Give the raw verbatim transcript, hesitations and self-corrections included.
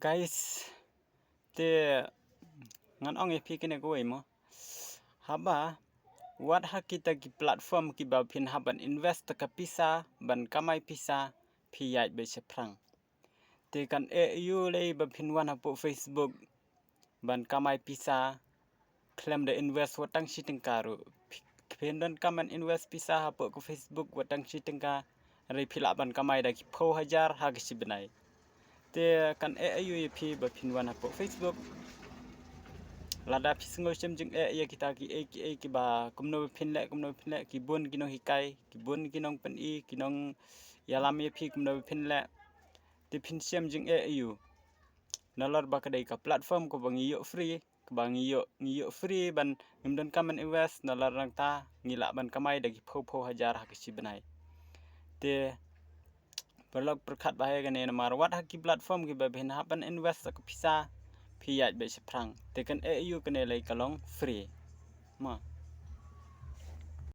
Guys, te ngan ong ïa phi kane kawei mo. Haba wat ha kita ki platform kiba phin hap ban invest ka pisa, ban kamai pisa, phi ïaid beit shaphrang. Te kan eh aïu lei ba phin wan hapoh Facebook ban kamai pisa khlem da invest wat tang shi tyngka ruh. Phi, phin donkam ban invest pisa hapoh ka Facebook wat tang shi tyngka, hynrei phi lah ban kamai da ki phew hajar ha ka shi bnai. Te kan eh aïu ïa phi ba phin wan hapoh Facebook? Lada phi sngew shem jingeh ïa kita kiei kiei kiba kumno ba phin leh, kumno ba phin leh, ki bun ki nonghikai, ki bun ki nongpyni, ki nongïalam ïa phi kumno ba phin leh, te phin shem jingeh aïu? Nalor ba ka dei ka platform kaba ngi ïoh free, kaba ngi ïoh, ngi ïoh free ban, ngim donkam ban invest, nalor nangta ngi lah ban kamai da ki phew phew hajar ha ka shi bnai. Te paralok, pyrkhat bha ïa kane, namar wat ha ki platform kiba phin hap ban invest ka pisa, phi ïaid beit shaphrang. Te kan eh aïu, kane lei ka long free mo.